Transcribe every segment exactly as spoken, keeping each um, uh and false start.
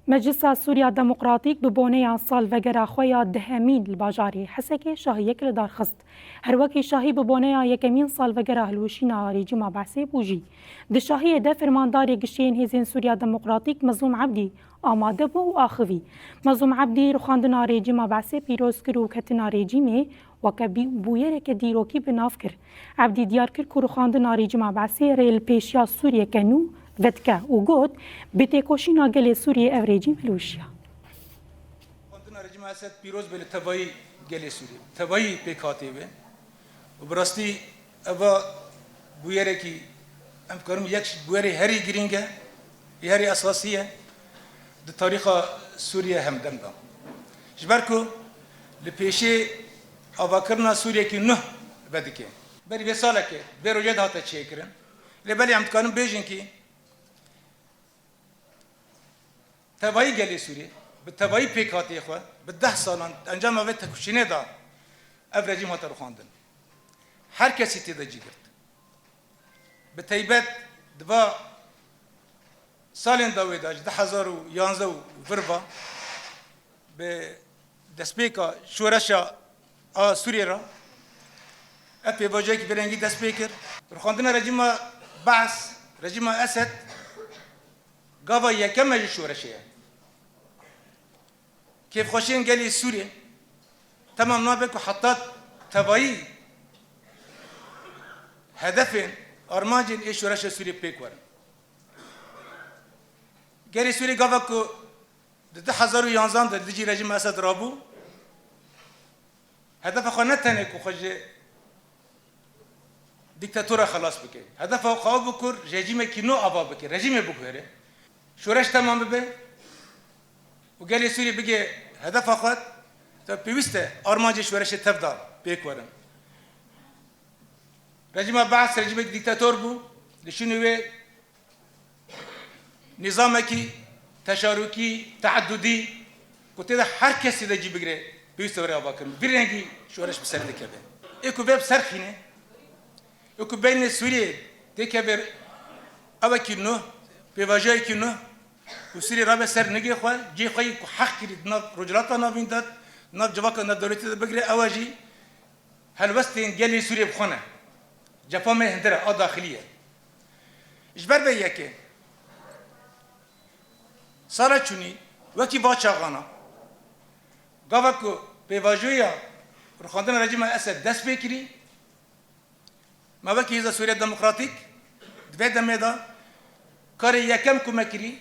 Meclisa Sûriya Demokratîk bi boneya salvegera xwe ya dehemîn li bajarê Hesekê şahiyek li dar xist. Her wekî şahî bi boneya yekemîn salvegera hilweşîna rejîma Be'sê bû jî. Di şahiyê de fermandarê giştî yên Hêzên Sûriya Demokratîk Mezlûm Ebdî amade bû û axivî. Mezlûm Ebdî rûxandina rejîma Be'sê pîroz kir û ketina rejîmê weke bî-, bûyereke dîrokî bi nav kir. Ebdî diyar kir ku rûxandina rejîma Be'sê rê li pêşiya Sûriyeke nû vedike û got, bi têkoşîna gelê Sûriyê ev rejîm hilweşiya. Rûxandina rejîma Esed pîroz be li tevayî gelê Sûriyê, tevayî pêkhatê be. Û bi rastî eva bûyerekî, em dikarin yek ji bûyerê herî girîng e, yê herî esasî ye di tarîxa Sûriye hemdem de. Ji ber ku li pêşê avakirina Sûriyekî nuh vedike. Berî vê saleke, vê rojê de hate çêkirin. Lê belê em dikarin bêjin kî tevayî gelê Sûriyê, bi tevayî pêkhatiyê xwe, bi deh salan encama vê têkoşînê de ev rejîm hate rûxandin. Her kesî tê de cî girt. Bi teybet di va salên dawê de, ji du hezar û yanzdeh û vir ve, bi destpêka şoreşa a Sûriyê re, ev pêvajoyekî vê rengî dest pê kir. Rûxandina rejîma Be's, rejîma Esed, gava yekem e ji şoreşê ye. Kêfxweşiyên gelê Sûriyê temam nabe ku heta tevayî hedefên, armancên ê şoreşa Sûriyê pêk werin. Gelê Sûriyê gava ku di du hezar û yanzdeh de li dijî rejîma Esed rabû, hedefa xwe ne tenê ku xwe ji dîktatora xelas bike. Hedefa xwe ew bû ku rejîmekî nû ava bike, rejîmê biguhere. Şoreş temam bibe û gelê Sûriyê bige hedefa xwe, te pêwîst e armancê şoreşê tev de pêk werin. Rejîma Be'es rejîmekî dîktator bû, li şûnê wê nîzamekî teşarûkî, teedudî, ku tê de her kesî de cî bigire, pêwîst e were avakirin. Vî rengî şoreş bi ser dikeve. Ê ku vê bi ser xîne, ê ku beynê Sûriyê têkeve ewekî nû, pêvajoyekî nû, û Sûriyê rabe ser nigê xwe, cê xwe yî ku heq kirî di nav Rojhilata Navîn de, di nav civaka navdewletî de bigire, ew e jî helwestên gelê Sûriyê bi xwe ne. Cefa me hundir e, a daxilî ye. Ji ber vê yekê, sala çûnî, wekî va çaxana, gava ku pêvajoya rûxandina rejîma Esed dest pê kirî, me wekî Hêza Sûriya Demokratîk di vê demê de karê yekem ku me kirî,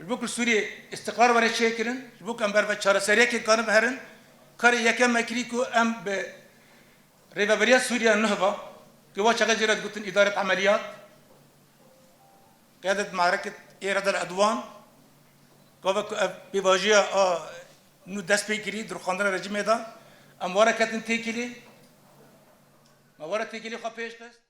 ji bo ku Sûriyê îstiqrar were çêkirin, ji bo ku em ber ve çareseriyekê karin biherin, karê yekem me kirî ku em bi Rêveberiya Sûriya nuh ve, ku wa çaxê jê re digotin îdaret emeliyat, qiyadet mereket ê redel edwan, gava ku ev pêvajoya a nû dest pê kirî di rûxandina rejîmê de, em were ketin têkilî, me were têkilî xwe pêş xist.